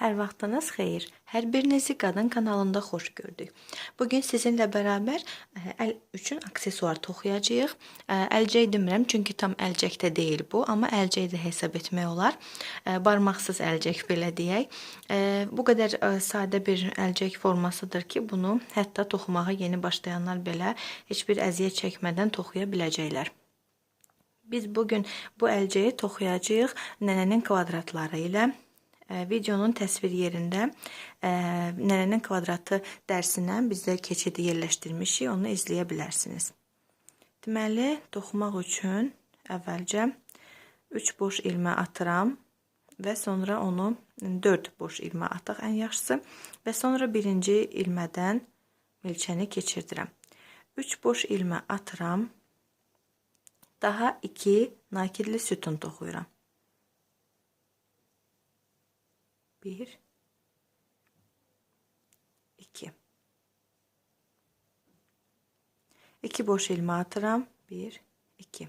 Hər vaxtınız xeyir. Hər birinizi Qadın kanalında xoş gördük. Bugün sizinlə bərabər əl üçün aksesuar toxuyacağıq. Əlcək demirəm, çünki tam əlcək də deyil bu, amma əlcək də hesab etmək olar. Barmaqsız əlcək belə deyək. Bu qədər sadə bir əlcək formasıdır ki, bunu hətta toxumağa yeni başlayanlar belə heç bir əziyyət çəkmədən toxuya biləcəklər. Biz bugün bu əlcəyi toxuyacağıq nənənin kvadratları ilə. Videonun təsvir yerində nənənin kvadratı dərsindən bizdə keçidi yerləşdirmişik, onu izləyə bilərsiniz. Deməli, toxumaq üçün əvvəlcə 3 boş ilmə atıram və sonra onu 4 boş ilmə ataq ən yaxşısı və sonra birinci ilmədən milçəni keçirdirəm. 3 boş ilmə atıram, daha 2 nakidli sütun toxuyuram. 1, 2. 2 boş ilmə atıram. 1, 2.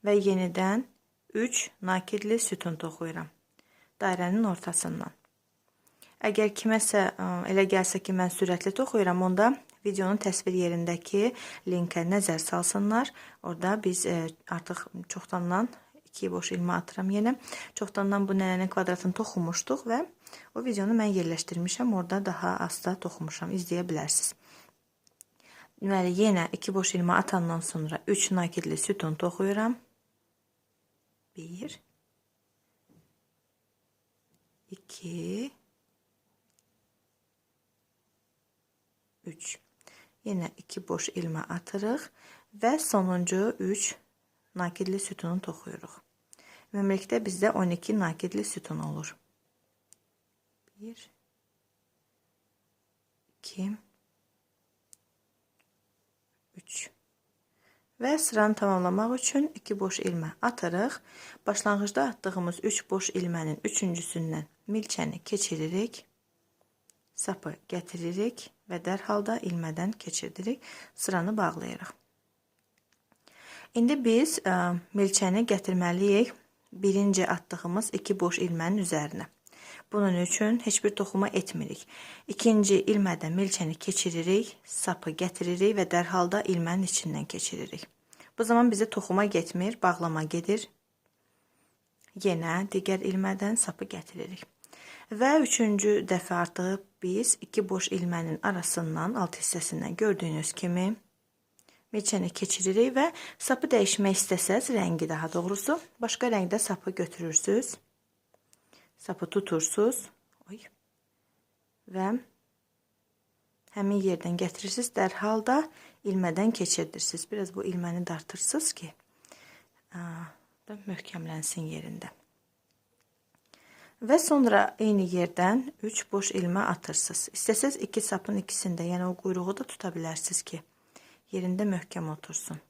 Və yenidən 3 nakidli sütun toxuyuram. Dairənin ortasından. Əgər kiməsə elə gəlsə ki, mən sürətli toxuyuram, onda videonun təsvir yerindəki linkə nəzər salsınlar. Orada biz artıq çoxdandan 2 boş ilmə atıram yenə. Çoxdandan bu nənənin kvadratını toxumuşduq və o videonu mən yerləşdirmişəm. Orada daha asta toxumuşam. İzləyə bilərsiniz. Deməli, yenə 2 boş ilmə atandan sonra 3 nakidli sütun toxuyuram. 1, 2, 3. Yenə 2 boş ilmə atırıq və sonuncu 3 nakidli sütunu toxuyuruq. Ümumilikdə bizdə 12 nakidli sütun olur. 1, 2, 3. Və sıranı tamamlamaq üçün 2 boş ilmə atırıq. Başlanğıcda atdığımız 3 boş ilmənin üçüncüsündən milçəni keçiririk. Sapı gətiririk və dərhal da ilmədən keçirdirik. Sıranı bağlayırıq. İndi biz milçəni gətirməliyik birinci atdığımız 2 boş ilmənin üzərinə. Bunun üçün heç bir toxuma etmirik. İkinci ilmədən milçəni keçiririk, sapı gətiririk və dərhal da ilmənin içindən keçiririk. Bu zaman bizə toxuma getmir, bağlama gedir. Yenə digər ilmədən sapı gətiririk. Və üçüncü dəfə artıq biz 2 boş ilmənin arasından, alt hissəsindən gördüyünüz kimi milçəni keçiririk və sapı dəyişmək istəsəz, rəngi daha doğrusu, başqa rəngdə sapı götürürsünüz. Sapı tutursunuz. Oy. Və həmin yerdən gətirirsiniz, dərhal da ilmədən keçirdirsiniz. Biraz bu ilməni dartırsınız ki, möhkəmlənsin yerində. Və sonra eyni yerdən 3 boş ilmə atırsınız. İstəsəz iki sapın ikisində, yəni o quyruğu da tuta bilərsiniz ki, yerində möhkəm otursun.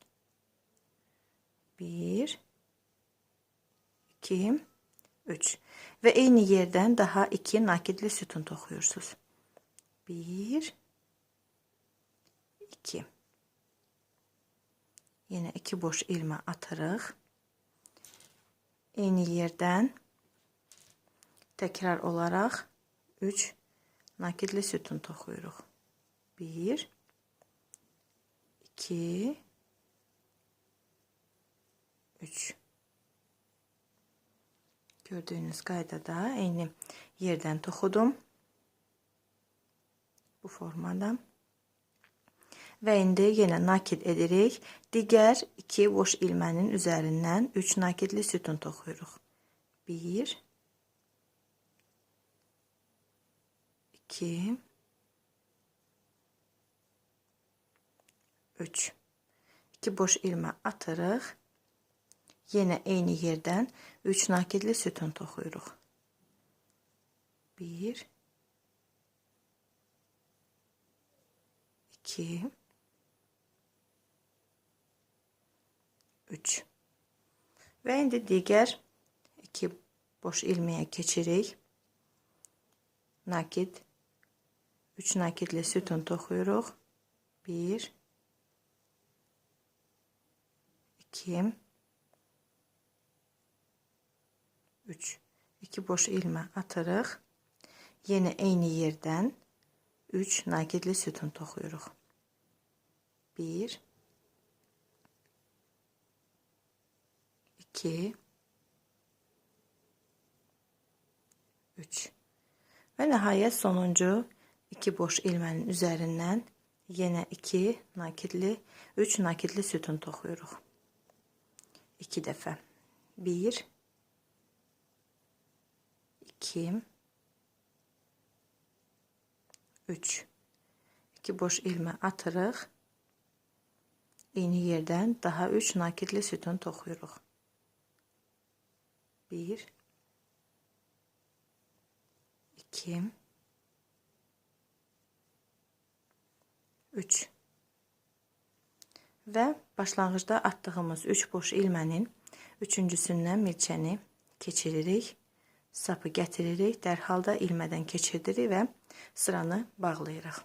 1, 2, 3. Və eyni yerdən daha 2 nakidli sütun toxuyursunuz. 1, 2. Yenə 2 boş ilmə atırıq. Eyni yerdən təkrar olaraq 3 nakidli sütun toxuyuruq. 1, 2, 3. Gördüyünüz qaydada eyni yerdən toxudum. Bu formada. Və indi yenə nakid edirik. Digər 2 boş ilmənin üzərindən 3 nakidli sütun toxuyuruq. 1, 2, 3. 2 boş ilmə atırıq. Yenə eyni yerdən 3 nakidli sütun toxuyuruq. 1, 2, 3. Və indi digər 2 boş ilməyə keçirik. Nakid, 3 nakidli sütun toxuyuruq. 1, 2, 3. 2 boş ilmə atırıq. Yenə eyni yerdən 3 nakidli sütun toxuyuruq. 1 2 3 və nəhayət sonuncu 2 boş ilmənin üzərindən yenə 2 nakidli, 3 nakidli sütun toxuyuruq. 2 dəfə. 1 2 3 2 boş ilmə atırıq. Eyni yerdən daha 3 nakidli sütun toxuyuruq. 1 2 3 və başlanğıcda atdığımız 3 boş ilmənin üçüncüsündən milçəni keçiririk, sapı gətiririk, dərhal da ilmədən keçirdirik və sıranı bağlayırıq.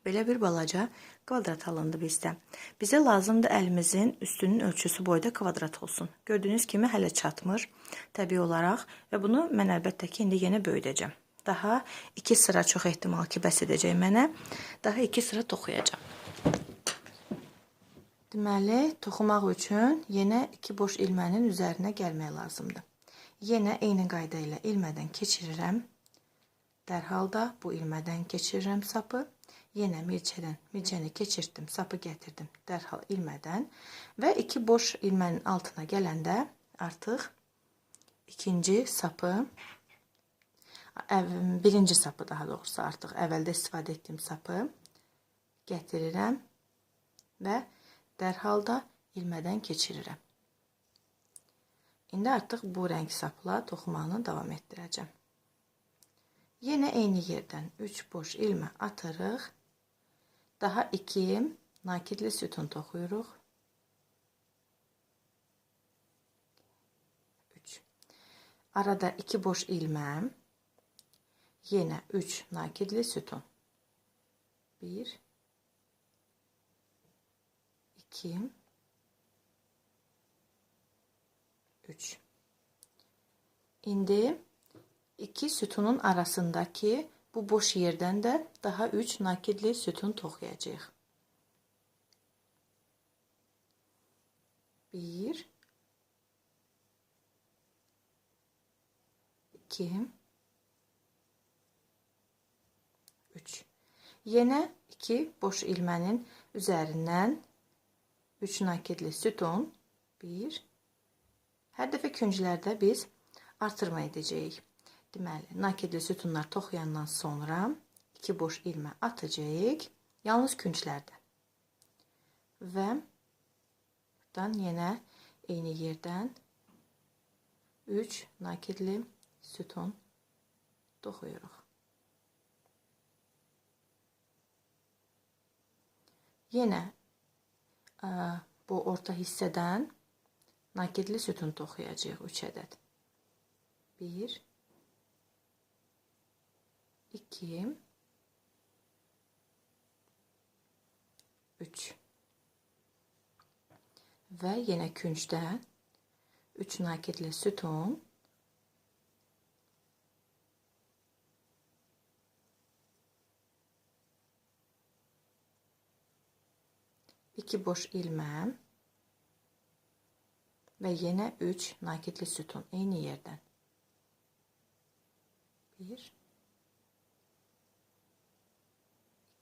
Belə bir balaca kvadrat alındı bizdə. Bizə lazımdır əlimizin üstünün ölçüsü boyda kvadrat olsun. Gördüyünüz kimi hələ çatmır təbii olaraq və bunu mən əlbəttə ki, indi yenə böyüdəcəm. Daha 2 sıra çox ehtimal ki, bəs edəcək mənə. Daha 2 sıra toxuyacağam. Deməli, toxumaq üçün yenə 2 boş ilmənin üzərinə gəlmək lazımdır. Yenə eyni qayda ilə ilmədən keçirirəm. Dərhal da bu ilmədən keçirirəm sapı. Yenə milçəni keçirtdim, sapı gətirdim dərhal ilmədən və 2 boş ilmənin altına gələndə artıq ikinci sapı, birinci sapı daha doğrusu artıq əvvəldə istifadə etdiyim sapı gətirirəm və dərhal da ilmədən keçirirəm. İndi artıq bu rəng sapla toxumağını davam etdirəcəm. Yenə eyni yerdən 3 boş ilmə atırıq. Daha 2 nakidli sütun toxuyuruq. 3. Arada 2 boş ilmə. Yenə 3 nakidli sütun. 1 2 3. İndi 2 sütunun arasındakı bu boş yerdən də daha 3 nakidli sütun toxuyacağıq. 1 2 3. Yenə 2 boş ilmənin üzərindən 3 nakidli sütun. 1. Hər dəfə künclərdə biz artırma edəcəyik. Deməli, nakidli sütunlar toxuyandan sonra 2 boş ilmə atacağıq, yalnız künclərdə. Və buradan yenə eyni yerdən 3 nakidli sütun toxuyuruq. Yenə bu orta hissədən nakidli sütun toxuyacağıq 3 ədəd. 1 2 3 və yenə küncdən 3 nakidli sütun. 2 boş ilmə və yenə 3 nakidli sütun eyni yerdən. 1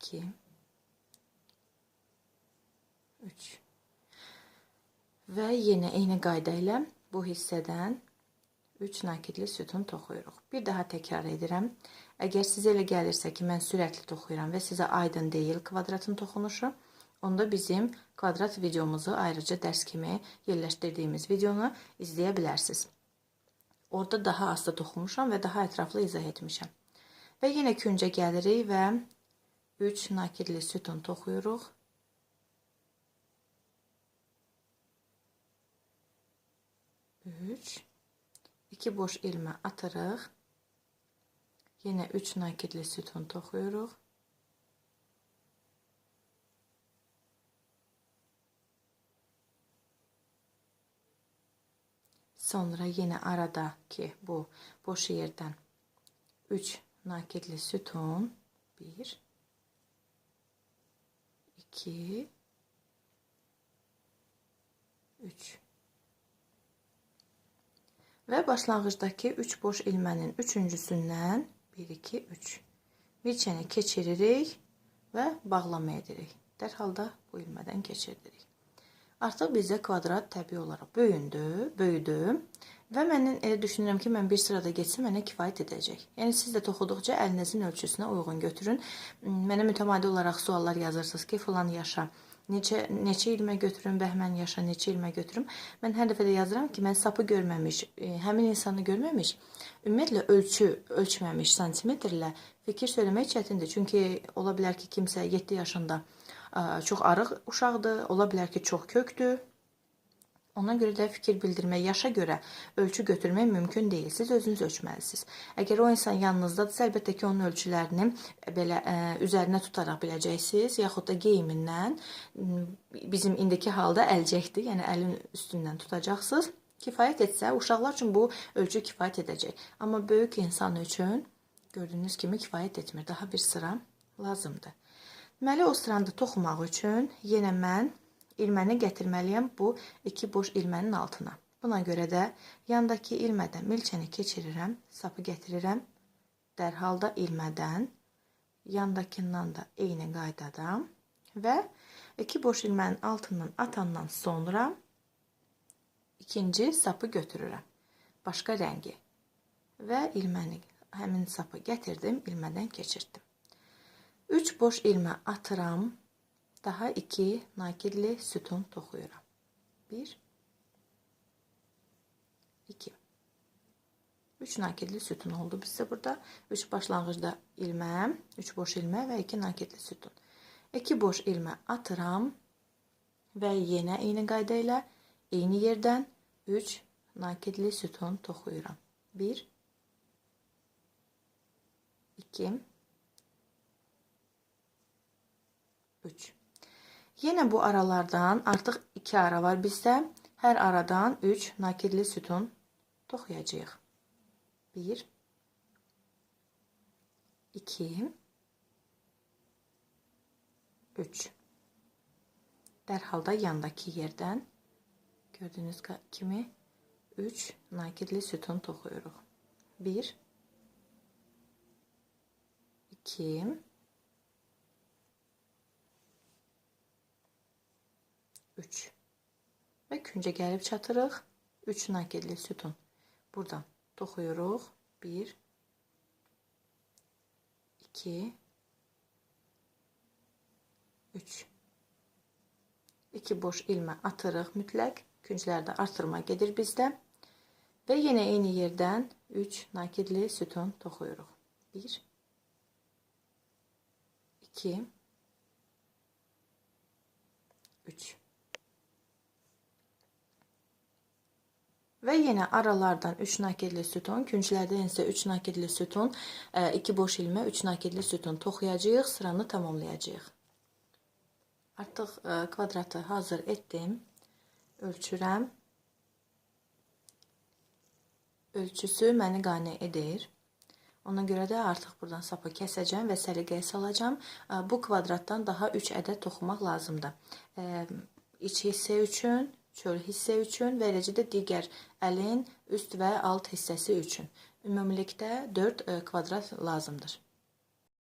2 3 və yenə eyni qayda ilə bu hissədən 3 nakidli sütun toxuyuruq. Bir daha təkrar edirəm. Əgər sizə elə gəlirsə ki, mən sürətli toxuyuram və sizə aydın deyil kvadratın toxunuşu, onda bizim kvadrat videomuzu ayrıca dərs kimi yerləşdirdiyimiz videonu izləyə bilərsiniz. Orada daha asta toxumuşam və daha ətraflı izah etmişəm. Və yenə küncə gəlirik və 3 nakidli sütun toxuyuruq. 3 2 boş ilmə atırıq. Yenə 3 nakidli sütun toxuyuruq. Sonra yenə aradakı bu boş yerdən 3 nakidli sütun. 1, 2, 3. Və başlanğıcdakı 3 boş ilmənin üçüncüsündən 1, 2, 3 milçəni keçiririk və bağlama edirik. Dərhal da bu ilmədən keçiririk. Artıq bizdə kvadrat təbii olaraq böyüdü və mən elə düşünürəm ki, mən bir sırada geçsəm mənə kifayət edəcək. Yəni siz də toxuduqca əlinizin ölçüsünə uyğun götürün. Mənə mütəmadi olaraq suallar yazırsınız ki, filan yaşa neçə ilmə götürüm, bəhmən yaşa neçə ilmə götürüm. Mən hər dəfə də yazıram ki, mən sapı görməmiş, həmin insanı görməmiş, ümumiyyətlə ölçü ölçməmiş santimetrlə fikir söyləmək çətindir. Çünki ola bilər ki, kimsə 7 yaşında çox arıq uşaqdır, ola bilər ki, çox kökdür. Ona görə də fikir bildirmək, yaşa görə ölçü götürmək mümkün deyil. Siz özünüz ölçməlisiniz. Əgər o insan yanınızdadırsa, əlbəttə ki, onun ölçülərini belə üzərinə tutaraq biləcəksiniz, yaxud da geyimindən, bizim indiki halda əlcəkdir, yəni əlin üstündən tutacaqsınız. Kifayət etsə, uşaqlar üçün bu ölçü kifayət edəcək. Amma böyük insan üçün gördüyünüz kimi kifayət etmir. Daha bir sıra lazımdır. Deməli, o sıranı da toxumaq üçün yenə mən ilməni gətirməliyəm bu iki boş ilmənin altına. Buna görə də yandakı ilmədən milçəni keçirirəm, sapı gətirirəm. Dərhal da ilmədən, yandakından da eyni qaydada və iki boş ilmənin altından atandan sonra ikinci sapı götürürəm. Başqa rəngi və ilməni, həmin sapı gətirdim, ilmədən keçirtdim. 3 boş ilmə atıram, daha 2 nakidli sütun toxuyuram. 1, 2. 3 nakidli sütun oldu bizdə burada. 3 başlanğıcda ilmə, 3 boş ilmə və 2 nakidli sütun. 2 boş ilmə atıram və yenə eyni qayda ilə eyni yerdən 3 nakidli sütun toxuyuram. 1, 2, 3. Yenə bu aralardan artıq 2 ara var bizdə. Hər aradan 3 nakidli sütun toxuyacağıq. 1, 2, 3. Dərhal da yandakı yerdən gördüyünüz kimi 3 nakidli sütun toxuyuruq. 1, 2, 3 və küncə gəlib çatırıq. 3 nakidli sütun buradan toxuyuruq. 1, 2, 3. 2 boş ilmə atırıq mütləq. Künclərdə artırma gedir bizdə. Və yenə eyni yerdən 3 nakidli sütun toxuyuruq. 1, 2, 3. Və yenə aralardan 3 nakidli sütun, künclərdən isə 3 nakidli sütun, 2 boş ilmə 3 nakidli sütun toxuyacağıq, sıranı tamamlayacağıq. Artıq kvadratı hazır etdim. Ölçürəm. Ölçüsü məni qane edir. Ona görə də artıq buradan sapı kəsəcəm və səliqəyə salacağam. Bu kvadratdan daha 3 ədəd toxumaq lazımdır. İç hissə üçün, çöl hissə üçün və eləcə də digər əlin üst və alt hissəsi üçün. Ümumilikdə 4 kvadrat lazımdır.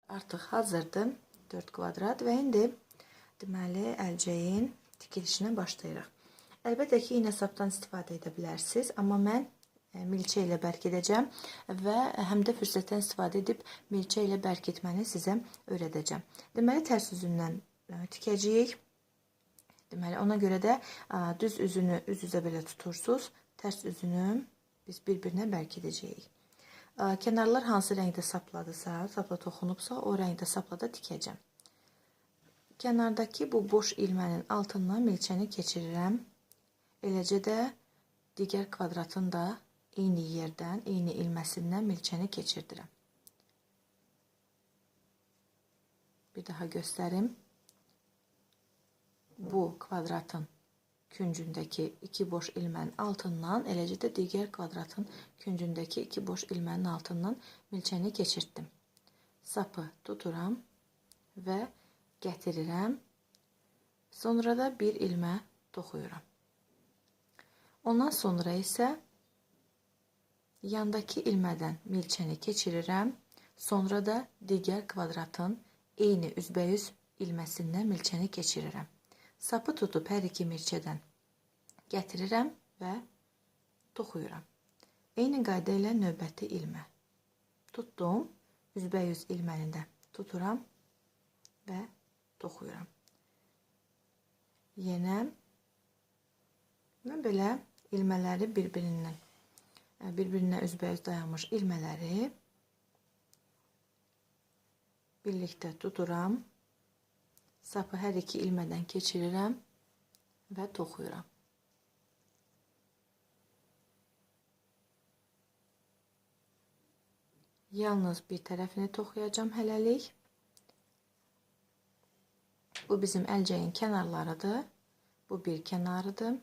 Artıq hazırdır 4 kvadrat və indi deməli əlcəyin tikilişinə başlayırıq. Əlbəttə ki, iynə sapdan istifadə edə bilərsiniz, amma mən milçə ilə bərkidəcəm və həm də fürsətdən istifadə edib milçə ilə bərkitməni sizə öyrədəcəm. Deməli, tərs üzündən tikəcəyik. Deməli, ona görə də düz üzünü üz-üzə belə tutursunuz. Tərs üzünü biz bir-birinə bərkidəcəyik. Kənarlar hansı rəngdə sapladısa, sapla toxunubsa, o rəngdə sapla da tikəcəm. Kənardakı bu boş ilmənin altından milçəni keçirirəm. Eləcə də digər kvadratın da eyni yerdən, eyni ilməsindən milçəni keçirdirəm. Bir daha göstərim. Bu kvadratın küncündəki iki boş ilmənin altından, eləcə də digər kvadratın küncündəki iki boş ilmənin altından milçəni keçirtdim. Sapı tuturam və gətirirəm. Sonra da bir ilmə toxuyuram. Ondan sonra isə yandakı ilmədən milçəni keçirirəm. Sonra da digər kvadratın eyni üzbəyüz ilməsindən milçəni keçirirəm. Sapı tutub hər iki milçədən gətirirəm və toxuyuram. Eyni qayda ilə növbəti ilmə. Tutdum, üzbəyüz ilməni də tuturam və toxuyuram. Yenə belə ilmələri bir-birinə üzbəyüz dayanmış ilmələri birlikdə tuturam. Sapı hər iki ilmədən keçirirəm və toxuyuram. Yalnız bir tərəfini toxuyacağam hələlik. Bu bizim əlcəyin kənarlarıdır. Bu bir kənarıdır.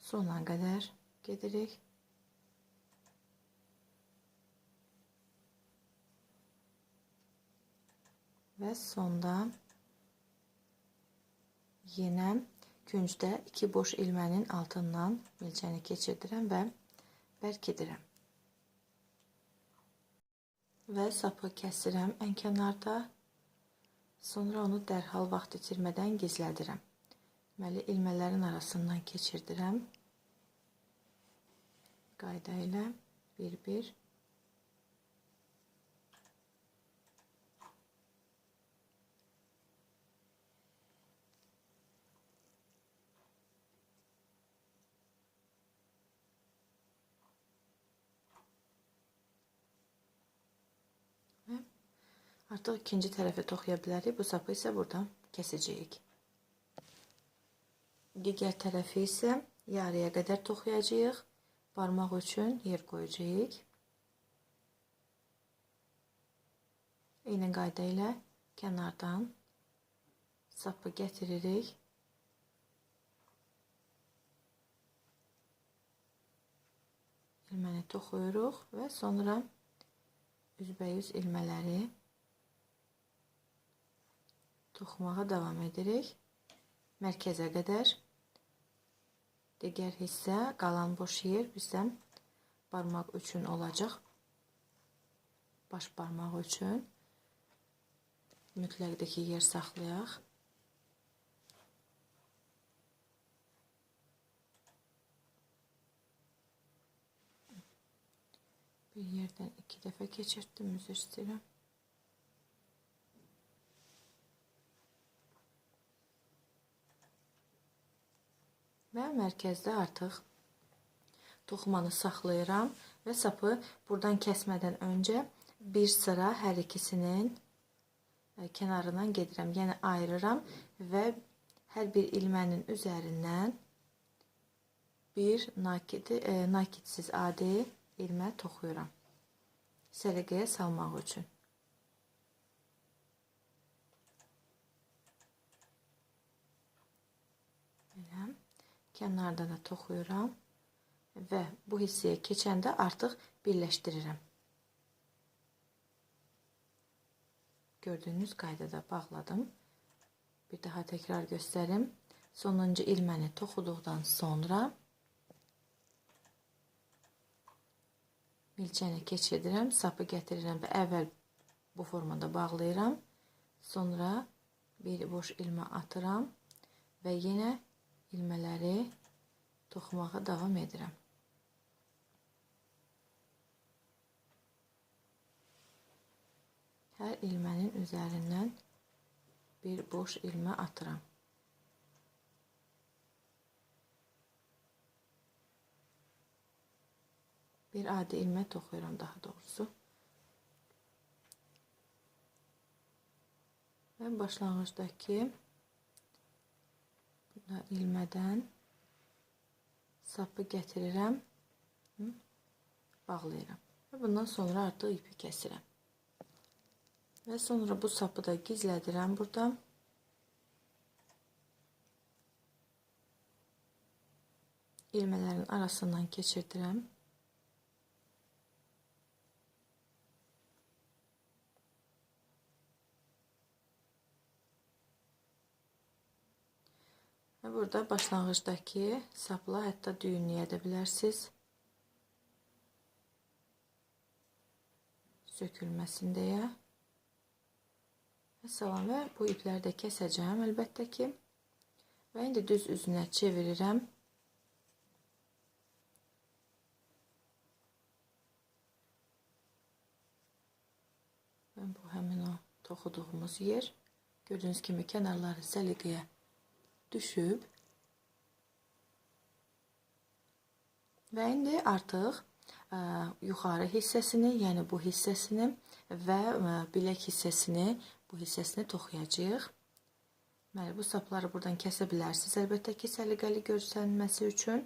Sona qədər gedirik. Və sonda yenə küncdə iki boş ilmənin altından milçəni keçirdirəm və bərkidirəm. Və sapı kəsirəm ən kənarda. Sonra onu dərhal vaxt itirmədən gizlədirəm. Deməli, ilmələrin arasından keçirdirəm. Qayda ilə bir-bir. Artıq ikinci tərəfi toxuya bilərik. Bu sapı isə buradan kəsəcəyik. Digər tərəfi isə yarıya qədər toxuyacağıq. Barmaq üçün yer qoyacağıq. Eyni qayda ilə kənardan sapı gətiririk. İlməni toxuyuruq və sonra üzbəyüz ilmələri toxumağa davam edirik. Mərkəzə qədər. Digər hissə, qalan boş yer bizə barmaq üçün olacaq. Baş barmaq üçün mütləqdəki yer saxlayaq. Bir yerdən iki dəfə keçirtdim, üzr istəyirəm. Və mərkəzdə artıq toxumanı saxlayıram və sapı buradan kəsmədən öncə bir sıra hər ikisinin kənarından gedirəm. Yəni ayırıram və hər bir ilmənin üzərindən bir nakitsiz adi ilmə toxuyuram. Səliqəyə salmaq üçün. Belə. Kənarda da toxuyuram və bu hissəyə keçəndə artıq birləşdirirəm. Gördüyünüz qaydada bağladım. Bir daha təkrar göstərim. Sonuncu ilməni toxuduqdan sonra milçəni keçirdirəm, sapı gətirirəm və əvvəl bu formada bağlayıram. Sonra bir boş ilmə atıram və yenə ilmələri toxumağa davam edirəm. Hər ilmənin üzərindən bir boş ilmə atıram. Bir adi ilmə toxuyuram daha doğrusu. Və başlanğıcdakı ilmədən sapı gətirirəm, bağlayıram. Və bundan sonra artıq ipi kəsirəm. Və sonra bu sapı da gizlədirəm burada. İlmələrin arasından keçirdirəm. Və burada başlanğıcdakı sapla hətta düyünləyə də bilərsiniz. Sökülməsin deyə. Salam və bu ipləri də kəsəcəm əlbəttə ki. Və indi düz üzünə çevirirəm. Və bu həmin o toxuduğumuz yer. Gördüyünüz kimi kənarları səliqəyə düşüb. Və indi artıq yuxarı hissəsini, yəni bu hissəsini və bilək hissəsini, bu hissəsini toxuyacağıq. Deməli, bu sapları buradan kəsə bilərsiniz əlbəttə ki, səliqəli görsənməsi üçün.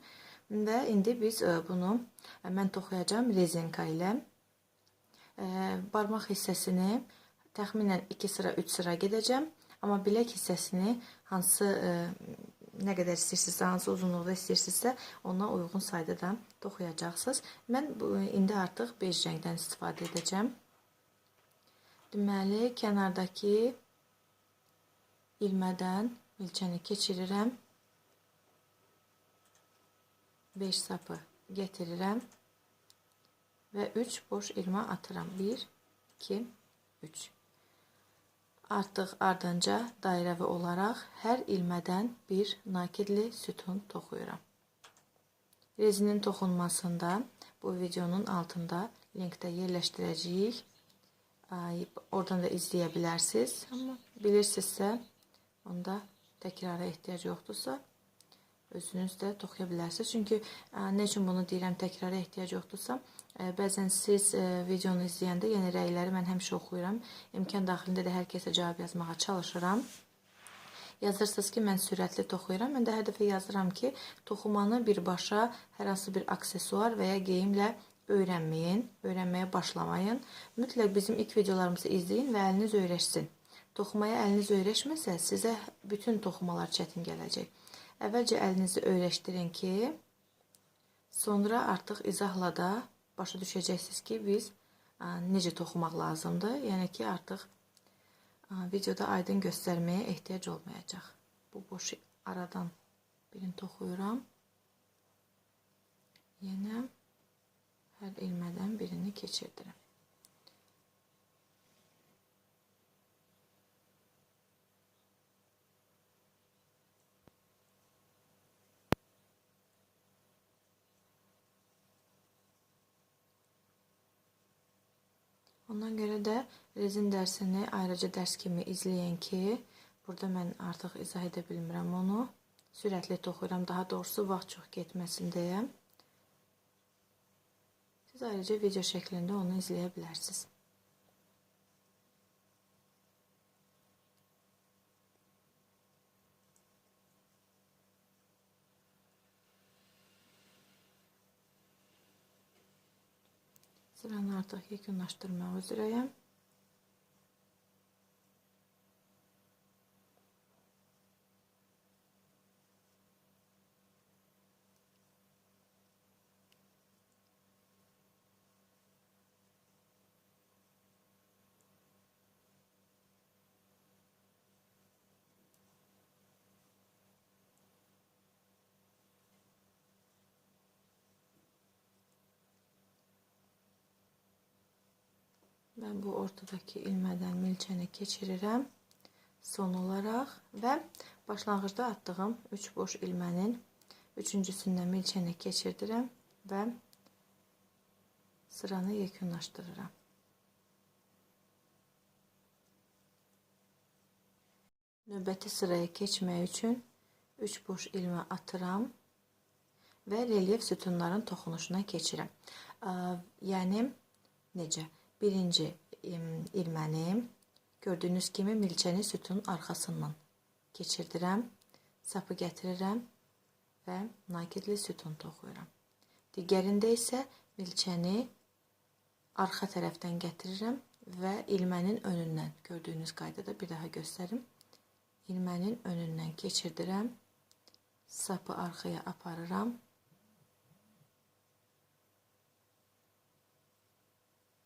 Və indi biz bunu mən toxuyacağam rezinka ilə. Barmaq hissəsini təxminən 2 sıra, 3 sıra gedəcəm. Amma bilək hissəsini hansı nə qədər istəyirsinizsə, hansı uzunluqda istəyirsinizsə, ona uyğun sayda da toxuyacaqsınız. Mən indi artıq bej rəngdən istifadə edəcəm. Deməli, kənardakı ilmədən milçəni keçirirəm. 5 sapı gətirirəm və 3 boş ilmə atıram. 1, 2, 3. Artıq ardınca dairəvi olaraq hər ilmədən bir nakidli sütun toxuyuram. Rezinin toxunmasında bu videonun altında linkdə yerləşdirəcəyik. Oradan da izləyə bilərsiniz. Amma bilirsinizsə, onda təkrara ehtiyac yoxdursa, özünüz də toxuya bilərsiniz. Çünki nə üçün bunu deyirəm, təkrara ehtiyac yoxdursa, bəzən siz videonu izləyəndə, yəni rəyləri mən həmişə oxuyuram. İmkan daxilində də hər kəsə cavab yazmağa çalışıram. Yazırsınız ki, mən sürətli toxuyuram. Mən də hər dəfə yazıram ki, toxumanı birbaşa hər hansı bir aksesuar və ya geyimlə öyrənməyin, öyrənməyə başlamayın. Mütləq bizim ilk videolarımızı izləyin və əliniz öyrəşsin. Toxumaya əliniz öyrəşməsə, sizə bütün toxumalar çətin gələcək. Əvvəlcə əlinizi öyrəşdirin ki, sonra artıq izahla da başa düşəcəksiniz ki, biz necə toxumaq lazımdır. Yəni ki, artıq videoda aydın göstərməyə ehtiyac olmayacaq. Bu boş aradan birini toxuyuram. Yenə hər ilmədən birini keçirdirəm. Ondan görə də rezin dərsini ayrıca dərs kimi izləyən ki, burada mən artıq izah edə bilmirəm onu. Sürətli toxuyuram, daha doğrusu vaxt çox getməsin deyə. Siz ayrıca video şəklində onu izləyə bilərsiniz. Sıranı artıq yekunlaşdırmaq üzrəyəm. Ben bu ortadakı ilmədən milçəni keçirirəm son olaraq və başlanğıcda attığım 3 boş ilmənin üçüncüsündən milçəni keçirdirəm və sıranı yekunlaşdırıram. Növbəti sıraya keçmək üçün 3 boş ilmə atıram və relyef sütunların toxunuşuna keçirəm. Yəni necə? Birinci ilməni gördüyünüz kimi milçəni sütunun arxasından keçirdirəm, sapı gətirirəm və nakidli sütun toxuyuram. Digərində isə milçəni arxa tərəfdən gətirirəm və ilmənin önündən, gördüyünüz qaydada bir daha göstərim. İlmənin önündən keçirdirəm. Sapı arxaya aparıram.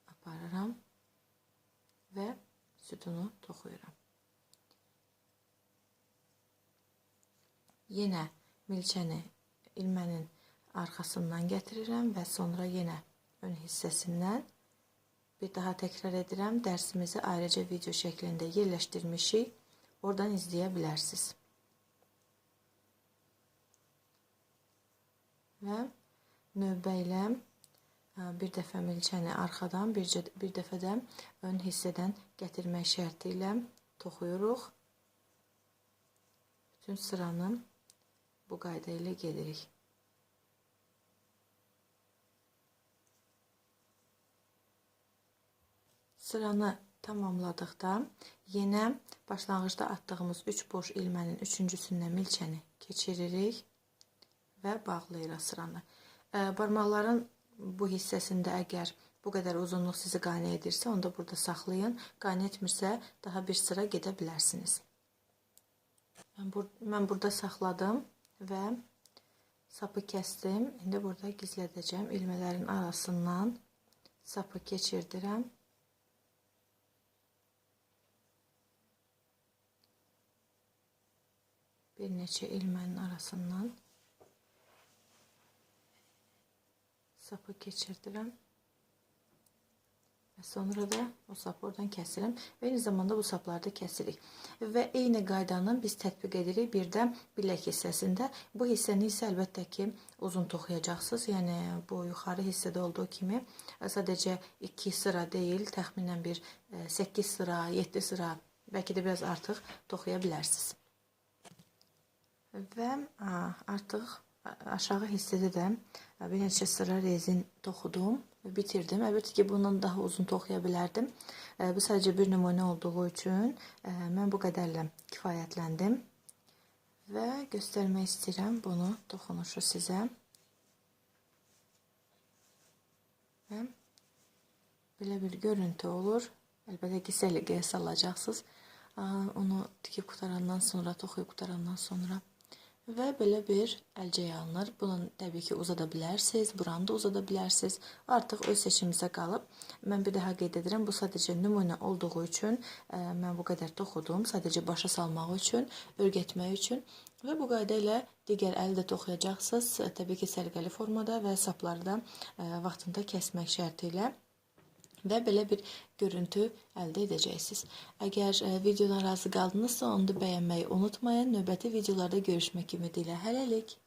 Aparıram və sütunu toxuyuram. Yenə milçəni ilmənin arxasından gətirirəm və sonra yenə ön hissəsindən bir daha təkrar edirəm. Dərsimizi ayrıca video şəklində yerləşdirmişik. Oradan izləyə bilərsiniz. Və növbə ilə bir dəfə milçəni arxadan, bir dəfə də ön hissədən gətirmək şərti ilə toxuyuruq. Bütün sıranı bu qayda ilə gedirik. Sıranı tamamladıqda yenə başlanğıcda atdığımız 3 boş ilmənin üçüncüsündən milçəni keçiririk və bağlayırıq sıranı. Barmaqların bu hissəsində əgər bu qədər uzunluq sizi qane edirsə, onda burada saxlayın. Qane etmirsə, daha bir sıra gedə bilərsiniz. Mən burada saxladım və sapı kəsdim. İndi burada gizlədəcəm. İlmələrin arasından sapı keçirdirəm. Bir neçə ilmənin arasından sapı keçirdirəm və sonra da o sapı oradan kəsirəm və eyni zamanda bu sapları da kəsirik. Və eyni qaydanı biz tətbiq edirik bir də bilək hissəsində. Bu hissəni isə əlbəttə ki uzun toxuyacaqsınız. Yəni bu yuxarı hissədə olduğu kimi sadəcə 2 sıra deyil, təxminən bir 8 sıra, 7 sıra, bəlkə də biraz artıq toxuya bilərsiniz. Və artıq aşağı hissədə də bir neçə sıra rezin toxudum və bitirdim. Əlbəttə ki, bundan daha uzun toxuya bilərdim. Bu sadəcə bir nümunə olduğu üçün mən bu qədərlə kifayətləndim. Və göstərmək istəyirəm bunu, toxunuşu sizə. Və belə bir görüntü olur. Əlbəttə ki, səliqəyə salacaqsınız. Onu tikib qutarandan sonra, toxuyub qutarandan sonra. Və belə bir əlcək alınır. Bunu təbii ki uzada bilərsiniz, buranı da uzada bilərsiniz. Artıq öz seçimimizə qalıb. Mən bir daha qeyd edirəm, bu sadəcə nümunə olduğu üçün mən bu qədər toxudum. Sadəcə başa salmaq üçün, örgətmək üçün. Və bu qayda ilə digər əli də toxuyacaqsınız. Təbii ki, səliqəli formada və sapları da vaxtında kəsmək şərti ilə. Və belə bir görüntü əldə edəcəksiniz. Əgər videodan razı qaldınızsa, onu da bəyənməyi unutmayın. Növbəti videolarda görüşmək ümidi ilə hələlik.